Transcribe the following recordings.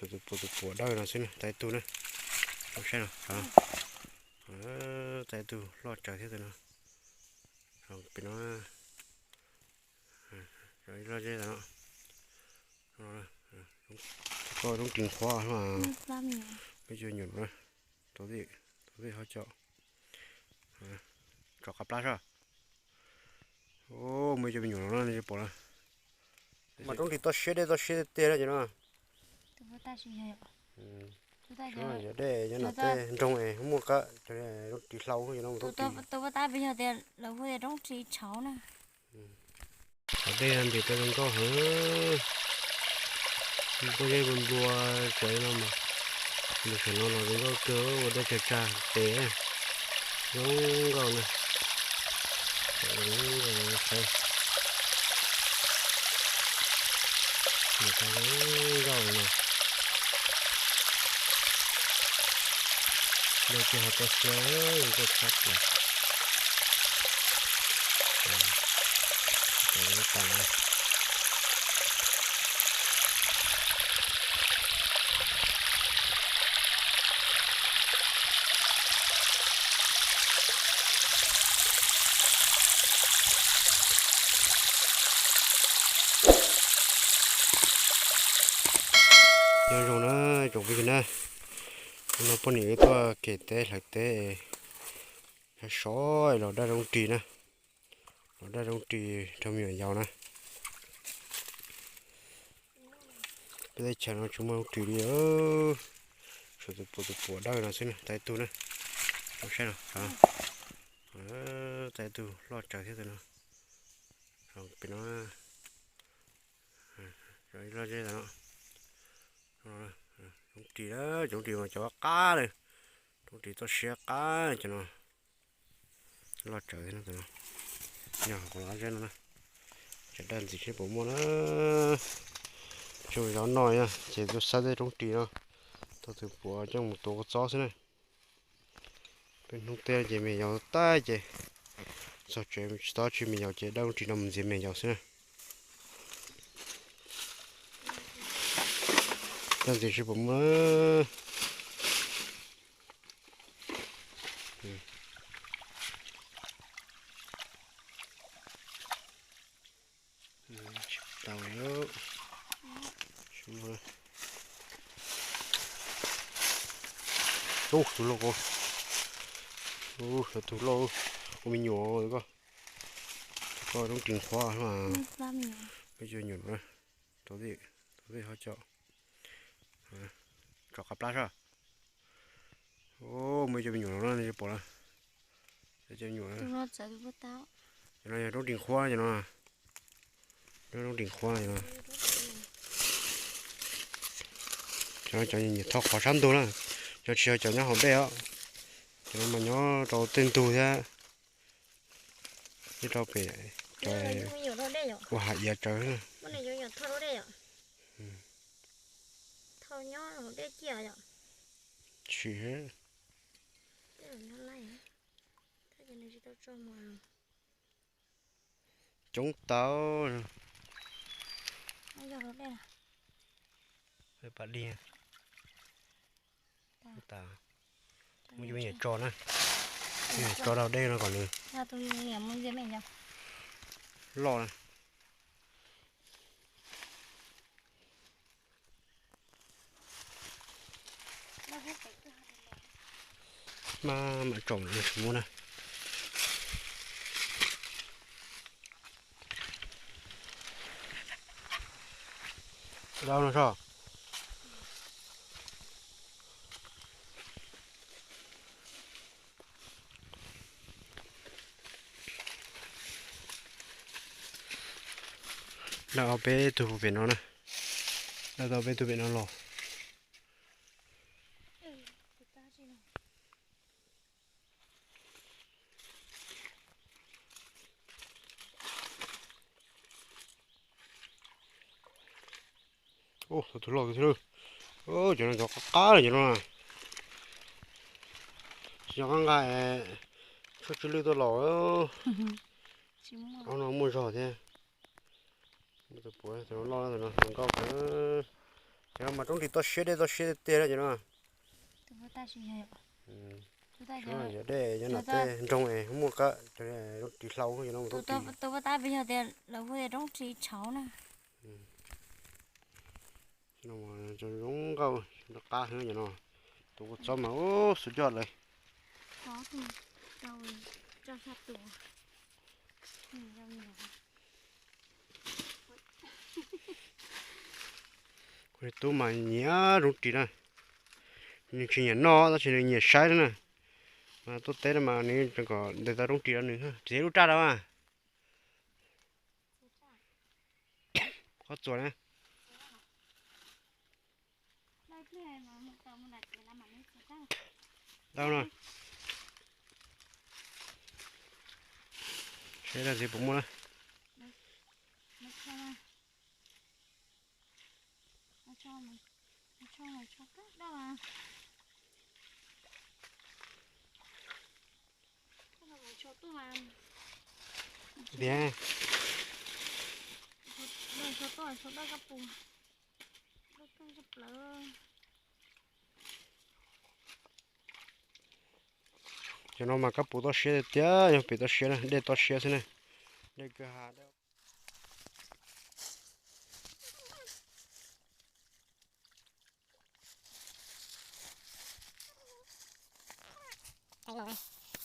Tus puas, tus puas dawb no xwb na, tau ib tug na. Saib no, tau ib tug loj tsawv thiab tus no. Pem no, loj zeb no. Koj roob ris qhuav, muaj cov me nyuam no, tus vij ho cov, tso qab plab soj. Muaj cov me nyuam no nej pom na. Mas roob ris toj siab dej toj siab tiag tiag na cov no. Yog dej nyob no tej nroog es muaj qab, roob ris hlau no. Tus puas tab peb yog tias lawv hu tias roob ris tshauv na. Hav dej no ntim tau zoo nkauj heev. Npua zeb npua nplua tsav no mas, nws saum no los zoo nkauj kawg, ua dej tsag tsag tes, zoo nkauj na. Saib, ntim tau zoo nkauj li no. Dej tsis hais toj siab, zoo nkauj tshaj plaws. Nyob zoo na tsoom phooj ywg na, no poj niam wb tuaj kev teb hlawv teb, sov los daj roob ris na, los daj roob ris rau me nyuam yaus na. Peb teb chaws no tsis muaj roob ris li, tshuav tus puas, tus puas dawb no xwb na, tau ib tug na. Saib no, tau ib tug loj tsawv thiab tus no. Pem no, loj zeb no. Roob ris, roob ris mas cov qab qab li, roob ris toj siab qab cov no. Loj tsawv thiab no, yog qhov loj zeb no na. Tseem daj ntxiv seb puas muaj na. Tsis ua zov noj na ces tuaj saib tej roob ris no, tau tus puas coj mus tuav kua txob xwb na. Peb hnub teb ces me yaus tag ces txog tsev tsis tau tsi, me yaus ces daj roob ris no mus ntxias me yaus xwb na. Daj ntxiv seb puas muaj. Tsis tau. Ub, tus loj, ub, tus loj, ua me nyuam koj. Koj roob ris qhuav, peb cov nyuam, tus vij, tus vij ho cov, tso qab plab soj. Muaj cov me nyuam no nej pom na. Cov me nyuam, cov no yog roob ris qhuav cov no. Roob ris qhuav no. Cov no cov nyiam thauj qhov sab ntug na, cov tsis yog cov nyob hauv dej os. Cov no mas nyob rau tej ntug thiab, nyob rau pem cov ua hav iav tsawv. Tsis, coob tau. Pam dig, muaj cov me nyuam tso na, me nyuam tso rau dej no kom nws loj na. Maj mam tsom tsis muaj na. Dab no soj. Dab ob peb tug pem no na. Dab tau peb tug pem no los. Tus loj tus thiab. Cov no cov qab qab cov no. Tsis nco qab nqa tshuaj tsw lwj tuaj los. Ob no muaj zog thiab. Tus puav tus no loj, tus no zoo nkauj kawg. Cov no mas roob ris toj siab dej toj siab tiag tiag na cov no. Yog dej nyob no tej nroog es muaj qab roob ris hlau cov no mas roob ris. Tus pab tab peb yog tias lawv hu tias roob ris tshauv na. Zoo nkauj rov qab heev cov no. Tus kua txob mas ub xus coj lawm. Kuv niag tub mas nyiam roob ris na. Nws tsis nyiam noj tab sis nws nyiam saib na. Mas tuaj teb no mas nws kom ntes tau roob ris rau nws. Txiav lub raj rau mas. Qhov txuas na. Tau no. Seb dab tsi puas muaj na. Tiag. Cov no mas kab puv toj siab tiag tiag, yog pem toj siab na, dej toj siab xwb na. Dej kwj ha.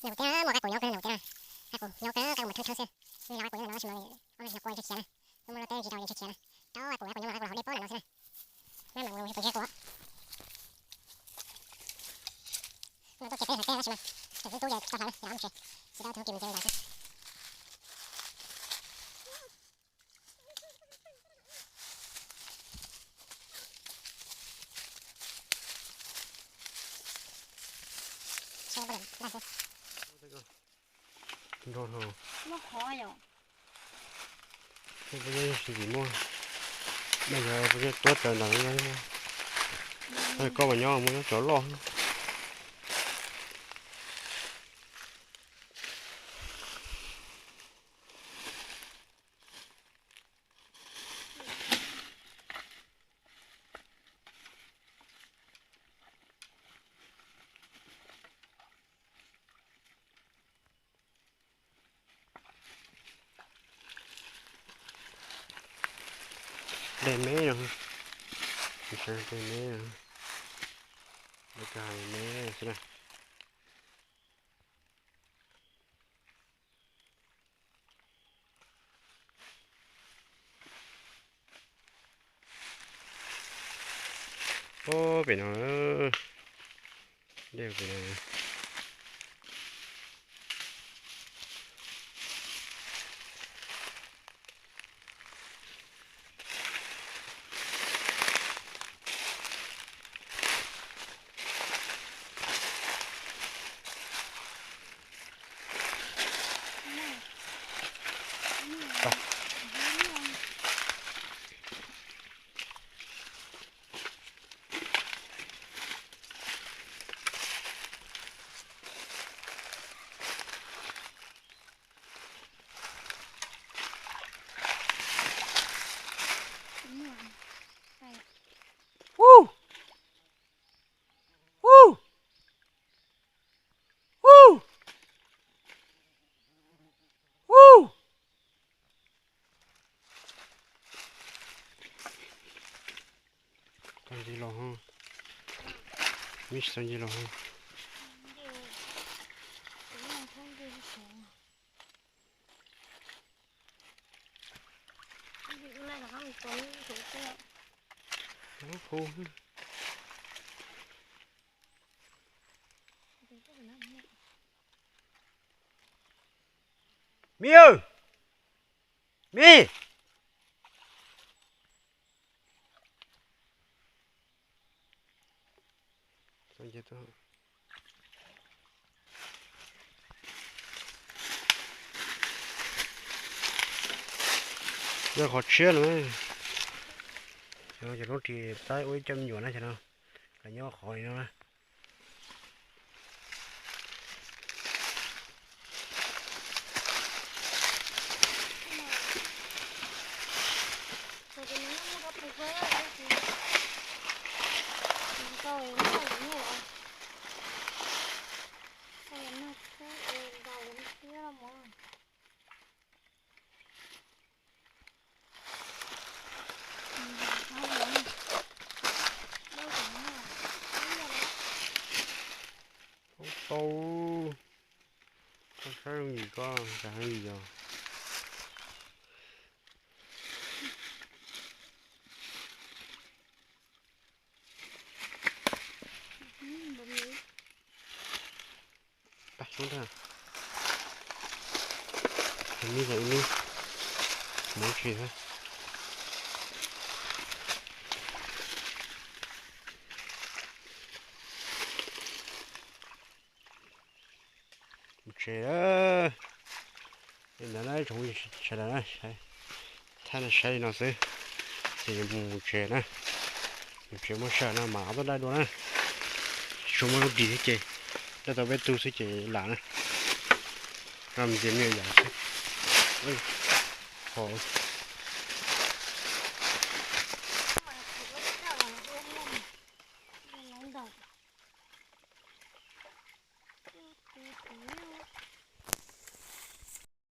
Muaj qab kuv nyob kawg, qab kuv nyob kawg, qab kuv mas thawj thawj xwb. Nws los qab kuv nyob no tab sis mas ob leeg xyov kua tsis khiav na. Muaj no tej tsis tau yeej tsis khiav na. Tau qab kuv, qab kuv nyob no qab kuv los dej pob ntawm no xwb na. Maj mam mus tsis khiav kuv. No tuaj khiav tej hauv tej tab sis mas tseem tub tub ces tau hlawv na, ces los mus tsev. Tsis tau tus tus mus ces los xwb. Nrog no. Muaj qhov yom. Peb sim muaj. Noj yog peb tuab raws nram no. Koj mas nyob muaj nyob cov loj. Dej me no, dej me no, dej me xwb na. Ub, pem no, dej pem no. Ub! Ub! Ub! Ub! Txog ncig los ho. Mis txog ncig los ho. Hu. Mis, Mis. Yog qhov tshiab no, cov lub ris tab ua ib co me nyuam na, cov no los nyob qhov li no na. tau. Koj saib zoo yim koj, cas zoo yim os. Pab xyoob ntag. Ib nib, ib nib. Mus tsev thiab. Mus tsev. Li ntawd na tsoom sawv daws na, thaij no saib li no xwb, ces yuav mus tsev na. Mus tsev muab sawv no mam tuaj dai dua na. Tsis tshua muaj lub dis thiab ces dai tau peb tug xwb ces lam na. Lam ntxias me nyuam yaus xwb. Hov,